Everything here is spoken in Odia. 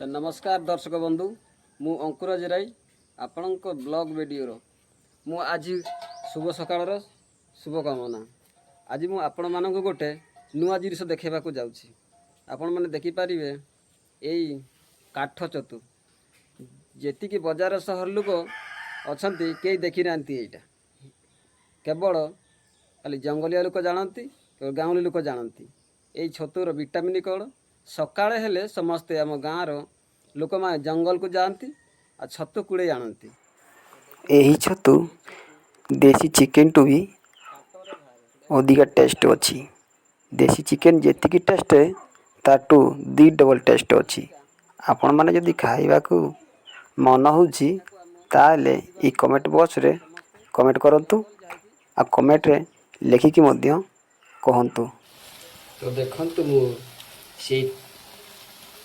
ତ ନମସ୍କାର ଦର୍ଶକ ବନ୍ଧୁ, ମୁଁ ଅଙ୍କୁର ଜେରାଇ, ଆପଣଙ୍କ ବ୍ଲଗ୍ ଭିଡ଼ିଓର ମୁଁ ଆଜି ଶୁଭ ସକାଳର ଶୁଭକାମନା। ଆଜି ମୁଁ ଆପଣମାନଙ୍କୁ ଗୋଟେ ନୂଆ ଜିନିଷ ଦେଖାଇବାକୁ ଯାଉଛି। ଆପଣମାନେ ଦେଖିପାରିବେ, ଏଇ କାଠ ଛତୁ ଯେତିକି ବଜାର ସହର ଲୋକ ଅଛନ୍ତି, କେହି ଦେଖିନାହାନ୍ତି। ଏଇଟା କେବଳ ଖାଲି ଜଙ୍ଗଲିଆ ଲୋକ ଜାଣନ୍ତି, କେବଳ ଗାଉଁଲି ଲୋକ ଜାଣନ୍ତି ଏଇ ଛତୁର ଭିଟାମିନ୍ କ'ଣ। ସକାଳେ ହେଲେ ସମସ୍ତେ ଆମ ଗାଁର ଲୋକମାନେ ଜଙ୍ଗଲକୁ ଯାଆନ୍ତି ଆଉ ଛତୁ କୁଡ଼େଇ ଆଣନ୍ତି। ଏହି ଛତୁ ଦେଶୀ ଚିକେନ୍ଠୁ ବି ଅଧିକା ଟେଷ୍ଟ ଅଛି। ଦେଶୀ ଚିକେନ୍ ଯେତିକି ଟେଷ୍ଟ, ତାଠୁ ଦୁଇ ଡବଲ୍ ଟେଷ୍ଟ ଅଛି। ଆପଣମାନେ ଯଦି ଖାଇବାକୁ ମନ ହେଉଛି, ତାହେଲେ ଏଇ କମେଣ୍ଟ ବକ୍ସରେ କମେଣ୍ଟ କରନ୍ତୁ ଆଉ କମେଣ୍ଟରେ ଲେଖିକି ମଧ୍ୟ କୁହନ୍ତୁ। ତ ଦେଖନ୍ତୁ, ମୁଁ ସେଇ